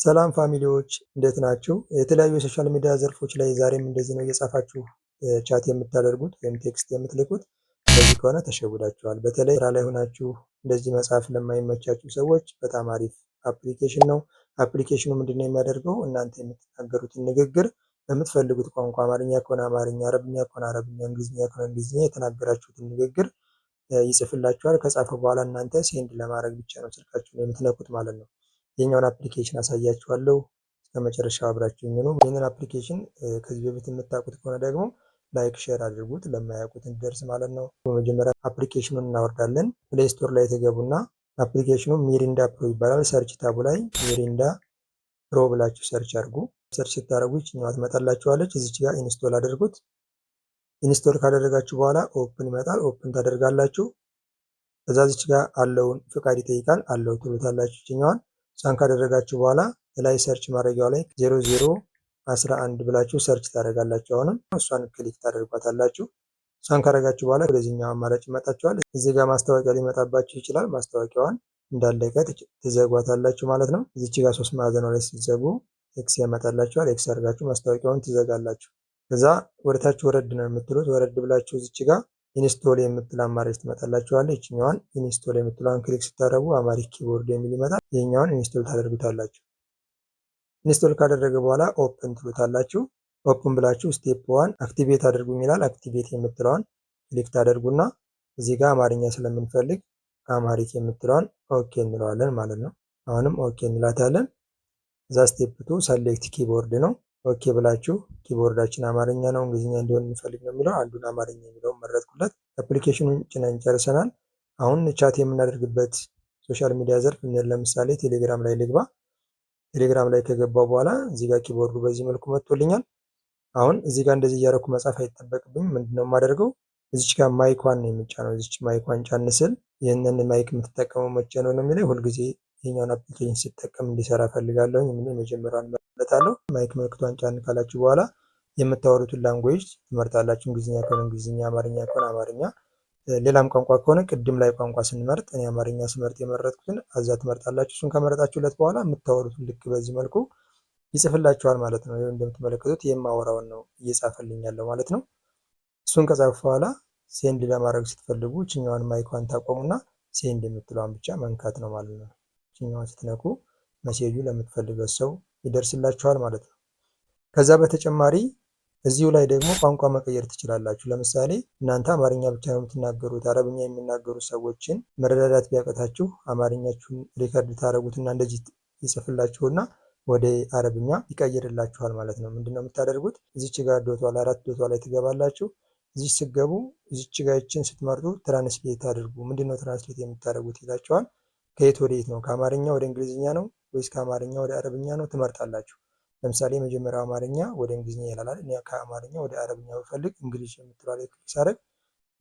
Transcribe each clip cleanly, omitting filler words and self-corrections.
ሰላም family ዎች፣ እንዴት ናችሁ? የተለያዩ የ social media ዘርፎች ላይ ዛሬም እንደዚህ ነው እየጻፋችሁ chat የምታደርጉት ወይም text የምትልኩት። እንደዚህ ከሆነ ተሸውዳችኋል። በተለይ ስራ ላይ ሆናችሁ እንደዚህ መጻፍ ለማይመቻችሁ ሰዎች በጣም አሪፍ application ነው። Application ኑ ምንድነው የሚያደርገው? እናንተ የምትናገሩትን ንግግር በምትፈልጉት ቋንቋ፣ አማርኛ ከሆነ አማርኛ፣ አረብኛ ከሆነ አረብኛ፣ እንግሊዝኛ ከሆነ እንግሊዝኛ፣ የተናገራችሁትን ንግግር ይጽፍላችኋል። ከጻፈ በኋላ እናንተ send ለማድረግ ብቻ ነው ስልካችሁን የምትነኩት ማለት ነው። የኛውን application አሳያችኋለሁ። እስከ መጨረሻው አብራችሁኝ ሁኑ። ይህንን application ከዚህ በፊት የምታውቁት ከሆነ ደግሞ like፣ share አድርጉት፣ ለማያውቁት እንዲደርስ ማለት ነው። በመጀመሪያ application ኑን እናወርዳለን። Play Store ላይ ትገቡና application ኑ Mirinda Pro ይባላል። Search tab ኡ ላይ Mirinda Pro ብላችሁ search አድርጉ። Search ስታደርጉ ይችኛዋ ትመጣላችኋለች። እዚች ጋር install አድርጉት። Install ካደረጋችሁ በኋላ open ይመጣል። Open ታደርጋላችሁ። ከዛ እዚች ጋር allow ን ፍቃድ ይጠይቃል። Allow ትሉታላችሁ ይችኛዋን። እሷን ካደረጋችሁ በኋላ ላይ search ማድረጊያው ላይ 0011 ብላችሁ search ታደርጋላችሁ። አሁንም እሷን click ታደርጓታላችሁ። እሷን ካደረጋችሁ በኋላ ወደዚህኛው አማራጭ ይመጣችኋል። እዚህ ጋር ማስታወቂያ ሊመጣባችሁ ይችላል። ማስታወቂያዋን እንዳለቀ ትዘጓታላችሁ ማለት ነው። እዚች ጋር ሶስት ማዕዘኗ ላይ ስትዘጉ X ያመጣላችኋል። X አድርጋችሁ ማስታወቂያውን ትዘጋላችሁ። ከዛ ወደታች ወረድ ነው የምትሉት። ወረድ ብላችሁ እዚች ጋር install የምትል አማራጭ ትመጣላችኋለች። ይችኛዋን install የምትለዋን click ስታደርጉ Amharic keyboard የሚል ይመጣል። ይህኛውን install ታደርጉታላችሁ። Install ካደረገ በኋላ open ትሉታላችሁ። Open ብላችሁ step one activate አድርጉኝ ይላል። Activate የምትለዋን click ታደርጉና እዚህ ጋር አማርኛ ስለምንፈልግ Amharic የምትለዋን okay እንለዋለን ማለት ነው። አሁንም okay እንላታለን። እዛ step two select keyboard ነው። Okay ብላችሁ keyboard ኣችን አማርኛ ነው፣ እንግሊዝኛ እንዲሆን የሚፈልግ ነው የሚለው፣ አንዱን አማርኛ የሚለውን መረጥኩለት። Application ኑን ጭነን ጨርሰናል። አሁን chat የምናደርግበት social media ዘርፍ፣ ለምሳሌ ቴሌግራም ላይ ልግባ። ቴሌግራም ላይ ከገባው በኋላ እዚህ ጋር keyboard ኡ በዚህ መልኩ መጥቶልኛል። አሁን እዚህ ጋር እንደዚህ እያደረኩ መጻፍ አይጠበቅብኝም። ምንድነው የማደርገው? እዚች ጋር mic ኳን ነው የምጫነው። እዚች mic ኳን ጫን ስል ይህንን mic የምትጠቀመው መቼ ነው ነው የሚለኝ። ሁልጊዜ ይህኛውን application ስጠቀም እንዲሰራ ፈልጋለሁ። የመጀመሪያዋን እመርጣለሁ። Mic ምልክቷን ጫን ካላችሁ በኋላ የምታወሩትን language ትመርጣላችሁ። እንግሊዝኛ ከሆነ እንግሊዝኛ፣ አማርኛ ከሆነ አማርኛ፣ ሌላም ቋንቋ ከሆነ ቅድም ላይ ቋንቋ ስንመርጥ እኔ አማርኛ ስመርጥ የመረጥኩትን እዛ ትመርጣላችሁ። እሱን ከመረጣችሁለት በኋላ የምታወሩትን ልክ በዚህ መልኩ ይጽፍላችኋል ማለት ነው። ይኸው እንደምትመለከቱት የማወራውን ነው እየጻፈልኝ ያለው ማለት ነው። እሱን ከጻፈ በኋላ send ለማድረግ ስትፈልጉ ይችኛዋን mic ኳን ታቆሙና send የምትለዋን ብቻ መንካት ነው ማለት ነው። ይችኛዋን ስትነኩ message ኡ ለምትፈልገው ሰው ይደርስላችኋል ማለት ነው። ከዛ በተጨማሪ እዚሁ ላይ ደግሞ ቋንቋ መቀየር ትችላላችሁ። ለምሳሌ እናንተ አማርኛ ብቻ ነው የምትናገሩት፣ አረብኛ የሚናገሩ ሰዎችን መረዳዳት ቢያቅታችሁ አማርኛችሁን record ታደርጉትና እንደዚህ ይጽፍላችሁና ወደ አረብኛ ይቀይርላችኋል ማለት ነው። ምንድነው የምታደርጉት? እዚች ጋር dot ቷ ላይ፣ አራት dot ቷ ላይ ትገባላችሁ። እዚች ስትገቡ እዚች ጋር ይችን ስትመርጡ translate አድርጉ። ምንድነው translate የምታደርጉት ይላችኋል። ከየት ወደ የት ነው? ከአማርኛ ወደ እንግሊዝኛ ነው ወይስ ከአማርኛ ወደ አረብኛ ነው? ትመርጣላችሁ። ለምሳሌ የመጀመሪያው አማርኛ ወደ እንግሊዝኛ ይላል። እኔ ከአማርኛ ወደ አረብኛ ብፈልግ English የምትለዋ ላይ click ሳደርግ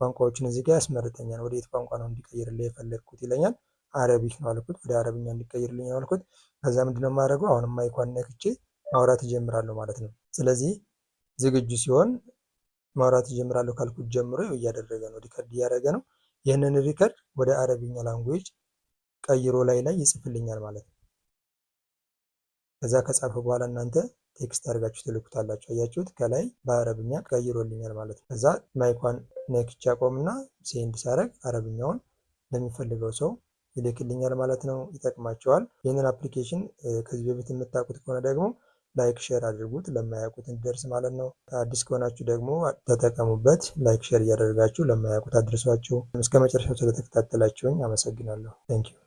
ቋንቋዎችን እዚህ ጋር ያስመርጠኛል። ወደ የት ቋንቋ ነው እንዲቀይርልኝ የፈለግኩት ይለኛል። Arabic ነው አልኩት። ወደ አረብኛ እንዲቀይርልኝ ነው አልኩት። ከዛ ምንድነው የማደርገው? አሁንም mic ኳን ነክቼ ማውራት እጀምራለሁ ማለት ነው። ስለዚህ ዝግጁ ሲሆን ማውራት እጀምራለሁ ካልኩት ጀምሮ እያደረገ ነው፣ record እያደረገ ነው። ይህንን record ወደ አረብኛ language ቀይሮ ላይ ላይ ይጽፍልኛል ማለት ነው። ከዛ ከጻፈ በኋላ እናንተ text አድርጋችሁ ትልኩታላችሁ። አያችሁት? ከላይ በአረብኛ ቀይሮልኛል ማለት ነው። ከዛ mic ኳን ነክቼ አቆምና send ሳረግ አረብኛውን ለሚፈልገው ሰው ይልክልኛል ማለት ነው። ይጠቅማቸዋል። ይህንን application ከዚህ በፊት የምታውቁት ከሆነ ደግሞ like፣ share አድርጉት፣ ለማያውቁት እንዲደርስ ማለት ነው። አዲስ ከሆናችሁ ደግሞ ተጠቀሙበት። Like፣ share እያደረጋችሁ ለማያውቁት አድርሷቸው። እስከ መጨረሻው ስለተከታተላችሁኝ አመሰግናለሁ። Thank you.